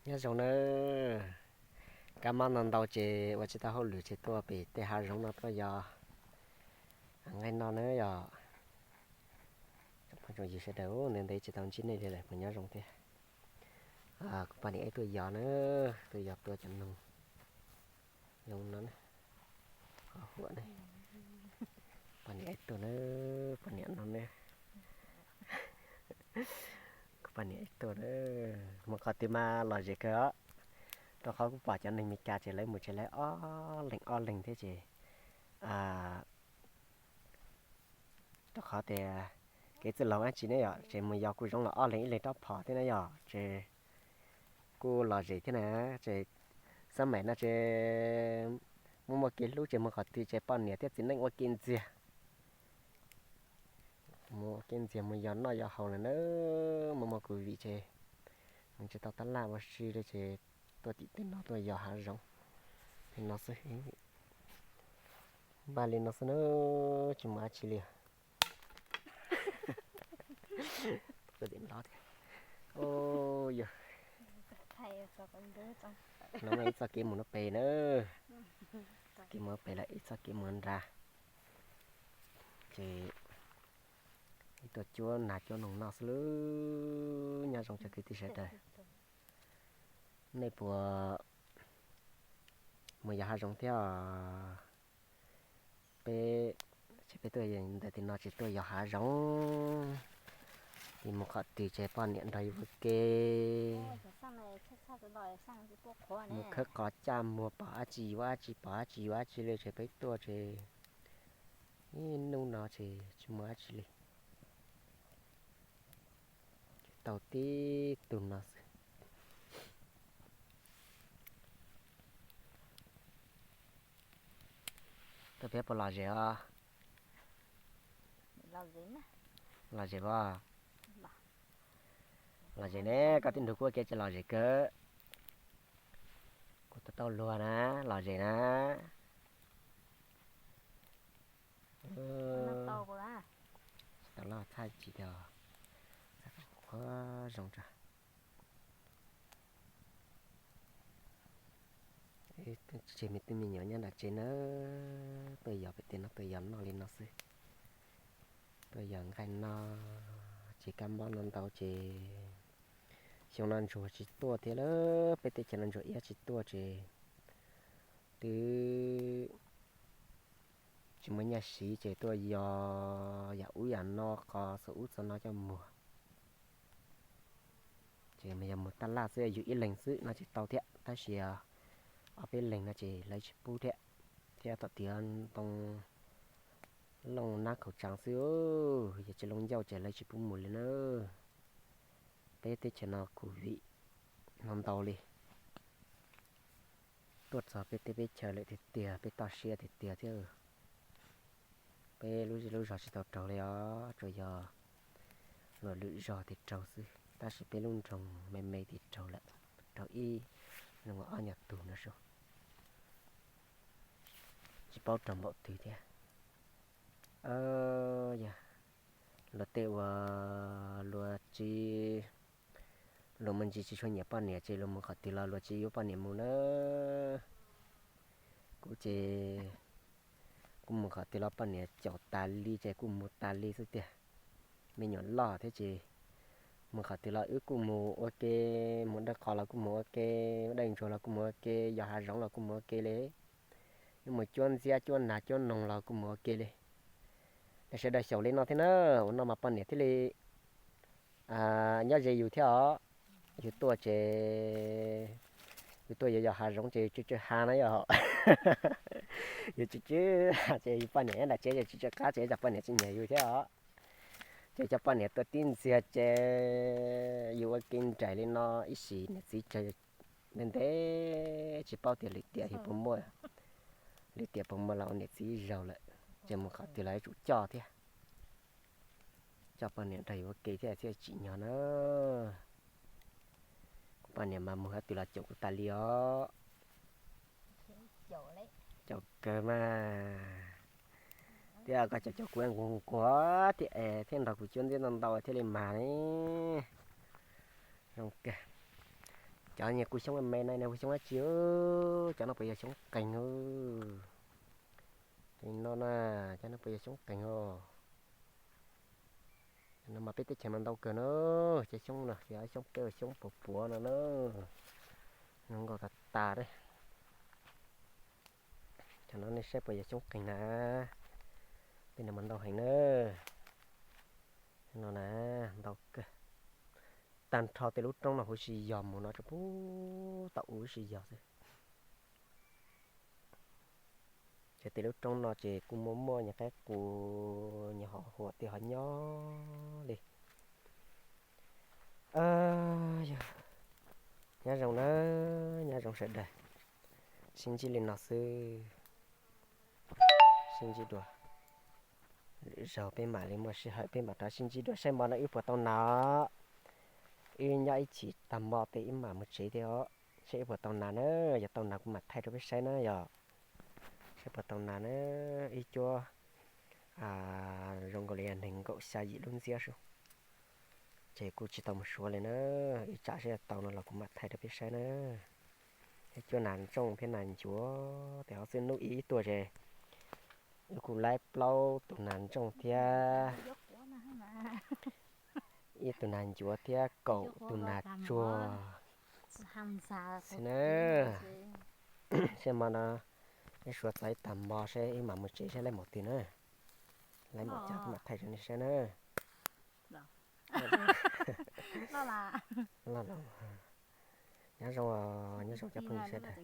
Nyob zoo nawb, kab mob ntau ntau ces ua tsis tau hauj lwm ces tuaj pem tej hav zoov no tuaj yos nqaij noj nawb yom. Tsoom phooj tsoom ywg sawv daws, ntev ntev tsis tau ntsib nej li lawm, puas nyob zoo thiab? Kuv poj niam ib tuaj yos nawb, tuaj yos tua cov noog zoo no, qhov huam ne. Poj niam ib tuaj nawb, poj niam no ne. Kuv poj niam ib tuaj nawb, mus qhov twg mas lom zem kawg os. Rau qhov kuv pom cov neeg Meskas ces lawv mus ces lawv ob leeg ob leeg thiab ces, rau qhov tias kev txwj laug dab tsi ne yom, ces mus yos kuj zoo los ob leeg ib leeg rab phom thiab na yom, ces kuj lom zem thiab na. Ces xab maim no ces muaj muaj kev hlub ces mus qhov twg ces poj niam thiab txiv neej ua ke ntxiag. Mus ua ke ntxiag mus yos noj yos haus lawm na, muaj muaj covid ces mus tsis tau tab laj ua si li ces tuaj tim tej no tuaj yos hav zoov li no xwb. Npaj li no xwb na, tsis mus dab tsi li. Yog, no mas ib txoj kev mus no pem na, txoj kev mus no pem lawm ib txoj kev mus nrad. Ces ib tuaj cuab nas cuab noog noj xwb lawm. Nyob zoo cov kwv tij sawv daws, nej puas mus yos hav zoov thiab? Peb, ces peb tuaj ntawm tim no ces tuaj yos hav zoov, ces mus qhov twg ces poj niam nrog yus ua ke, mus khawb qos caj muag pom dab tsi yuav dab tsi, pom dab tsi yuav dab tsi li ces peb tuaj ces ib hnub no ces tsis mus dab tsi li. Tau tib tug no xwb. Tuaj peb puas lom zem os? Lom zem os. Lom zem ne, koj twb nrug kuv ua ke ces lom zem kawg. Kuv tau tau luag na, lom zem na. Tsis tau loj txhaj tsis tau qhuav zoo tso. Tseg me tub me nyuam nyob nram tsev na, tuaj yos pem tej no tuaj yos noj li no xwb. Tuaj yos nqaij noj, ces kab mob no ntau ces xyoo no ntsuag tsis tuaj thiab lawm, peb teb chaws no ntsuag iab tsis tuaj ces twb tsis muaj nyiaj siv ces tuaj yos yam ub yam no, qos txhua ub txhua no coj muag. Ces mas yog mus taj laj xwb, yus ib leeg xwb no tsis tau thiab, tab sis ob peb leeg no ces lawv tsis pub thiab, thiab thaum twg ntoo looj nab khaum tsav xwb, yog tsis looj ncauj ces lawv tsis pub mus li na. Peb teb chaws no covid no ntau li, tuaj txog peb teb peb chaws lawm tiag tiag, peb toj siab tiag tiag thiab. Peb lub zej lub zog tsis tau raug li os, tsuas yog luag lwm zog thiaj raug xwb, tab sis peb lub nroog me me thiaj raug lawm, raug ib leeg ob nyuag tug no xwb, tsis paub raug npaum twg thiab. Yog luag tej uas luag tsis, luag mus ntsis tsis tshua nyiam poj niam ces luag mus qhov twg los luag tsis yuav poj niam mus na. Kuv ces kuv mus qhov twg los poj niam caum tas li ces kuj mus tas li xwb tiag. Me nyuam loj thiab ces mus qhov twg los wb kuj mus ua ke, mus dawb qos los kuj mus ua ke, dawb ntsuag los kuj mus ua ke, yos hav zoov los kuj mus ua ke li. Wb mus cuab ntxiab cuab nas cuab noog los kuj mus ua ke li. Nej sawv daws xyaum li no thiab na, ua no mas poj niam thiaj li nyob ze yus thiab os. Yus tuaj ces, yus tuaj yuav yos hav zoov ces tsw tsw ha na yom. Yus tsw tsw ha ces yus poj niam nyob nram tsev ces tsw tsw qab ces cov poj niam tsis nyiam yus thiab os. Ces cov poj niam tuaj tib ntxiag ces yus ua ke nraim li no ib sim niam txiv tsawg ntev ntev tsis paub tias lwm tiam yus puas muaj, lwm tiam puas muaj los ua niam txiv zaug lawm, ces mus qhov twg los yuav tsum coj thiab. Coj poj niam nrog yus ua ke thiab thiaj tsim nyog na. Kuv poj niam mas mus qhov twg los caum kuv tas li os. Caum kawg mas. Thiab koj caum caum kuv nquag nquag thiab es thiaj nrog kuv cuab ntxiab ntau ntau thiaj li mas ne. Zoo kawg. Cov nyuag kuv xyoob me me no hu xyoob dab tsi? Cov no puas yog xyoob qeeg? Cov no na, cov no puas yog xyoob qeeg os? Cov no mas peb teb chaws mas ntau kawg na, cov xyoob no, xyoob peb xyoob puas puav no na, zoo nkauj tas tas li. Cov no nej saib puas yog xyoob qeeg na, tej no mas ntau heev na. No na, ntau kawg. Tag nrho tej lub roob no huv si yog mus no rau puag tom u huv si yog xwb. Ces tej lub roob no ces kuj muaj muaj nyuag qaib qus, nyuag hom huam tej ho nyob li. Yog, nyob zoo na, nyob zoo sawv daws. Sib ntsib li no xwb, sib ntsib dua. Lwm zaug peb mam li muaj sij hawm peb mam rov sib ntsib dua saib npo no wb puas tau nas. Wb nyob ib chim tag npo tes wb mam mus tsev thiab os, saib wb puas tau nas na. Yog tau nas kuv mam thaij rau peb saib na yog. Saib puas tau nas na. Ib cuab zoo nkaus li nees nkaum xya yim lub ntxiab sub, ces kuj tsis tau mus suav li na. Ib tsam saib yog tau no los kuv mam thaij rau peb saib na. Ib cuab nas ntsooj thiab nas ncuav, tes ho txwj hnub ib tuaj ces wb kuj laib plaub tus nas ntsooj thiab ib tug nas ncuav thiab kaum tus nas tsuag. Xwb na, saib hmo no wb suav txog ib tag npo saib wb mam mus tsev saib laib mus twg na. Laib mus txog kuv mam thaij rau nej saib na. Loj los, nyob zoo, nyob zoo cov phooj ywg sawv daws.